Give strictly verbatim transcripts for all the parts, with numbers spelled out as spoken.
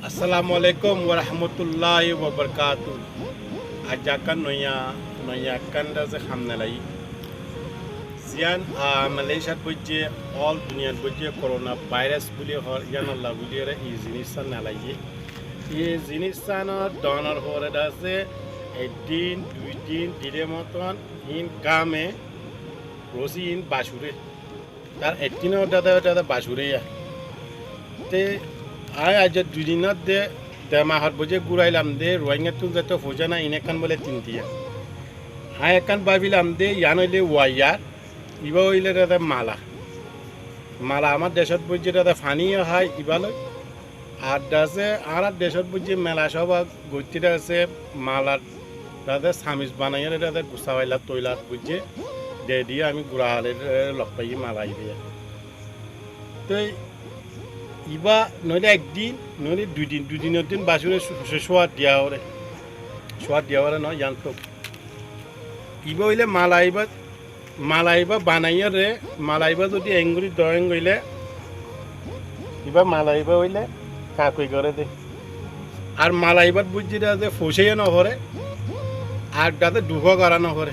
Assalamu alaikum warahmatulláhi wabarakátuhu. Aijja ekkán noya, noya ekkán de asé ham nelaiyí. Ziyán, ah, Malaysiat boijjé, all duniyat boijjé, korona vairás buli hoór, yíanolla buliyóre e ziníssán nelaiyé. E ziníssánor dhoónor hoóre de asé, eddin, dui din, dile moton, híin gáme, rosi híin bacuré. Tar ettín ó dada, dada bacuré ya. Te aññí aijja dui din ó de, de mahór boijjé gúrailam de, Ruáingattún zeto foicá nái, iín ekkán bóle tin tiya. Aññí ekkán báfilam de, yián óile waiyar, ibá óile dada mala. Mala amár decót boijjé dada faní ó hái, ibá loi. Ar de asé, añárar decót boijjé mela sóba goitté de asé, malar de asé samis banaiyóre de asé gusa faila toilat boijjé, de diyé ami gura hále, e, lok faiyí mala ibá. Toi ibá noóile ek din, noóile dui din, dui dinor din bacuré su-, su-, suwar diya óre. Suwar diya óre noó, yián tóu. Ibá óile mala ibá, mala ibá banaiyóre, mala ibá zodi engorí doóñ óile, ibá mala ibá óile kakui goré dé. Ar mala ibát buijjí dé asé foicáiyo noforé, ar dé asé dukó gorá noforé.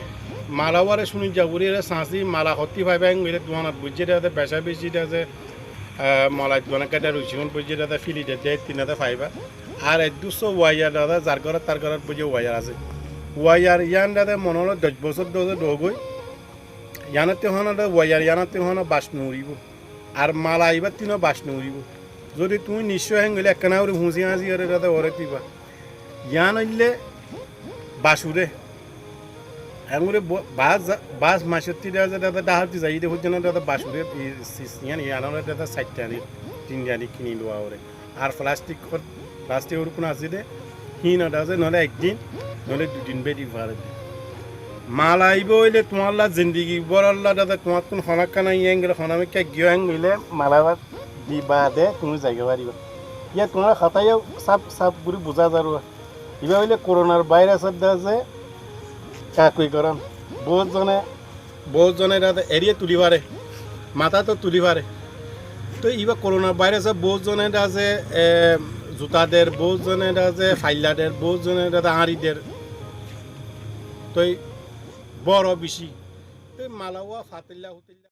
Mala uáre cúni zagorí ere sañsí mala hottí faibá engorí duanot buijjí dé asé becá becí dé asé, ah, mala duanot gáida rucíhun buijjí dé asé fili dé dé tinna dé faibá. Ar eddúr só waiyar dé asé, zar górot tar górot buijjí waiyar asé. Waiyar yián dé asé mone hoó doc bosór dóze dhoógoi. Yiánottí honó dé waiyar, yiánottí honó bac nuuríbou. Ar mala ibáttíno bac nuuríbou. Zodi tuñí niccó héngoilé ekkána gorí fuñsí añsí goré dé asé oré tíba. Yián óilde bacuré. Héngorí bo-, bas za-, bas macottí dé asé dé asé dháhatti zaiyé dé fóijjonto dé asé bacuré, i, sis, yián, yiánoré dé asé saittáni, tintáni kini luwa oré. Ar felastíkor, felastíkor ukkún asé dé, híinot asé, noóile ek din, noóile dui din bedi faré dé. Mala ibá óile tuáñlla zindigi bórolla dé asé tuáñttún honákkán aiyé héngile honámikká giyó héngile mala ibá di baade tuñí zaigói faribá. Yá tuáñr hotá yó sáf sáf gorí buzá zarúa. Ibá óile koronar vairasor dé asé kakui gorón. Boóut zone, boóut zone dé asé eriyé tulí faré, matát ó tulí faré. Toi ibá koronar vairasé boóut zone dé asé, e, zuta der, boóut zone dé asé failla der, boóut zone dé asé añári der. Toi boro bicí. Toi mala uá fatilla hutilla.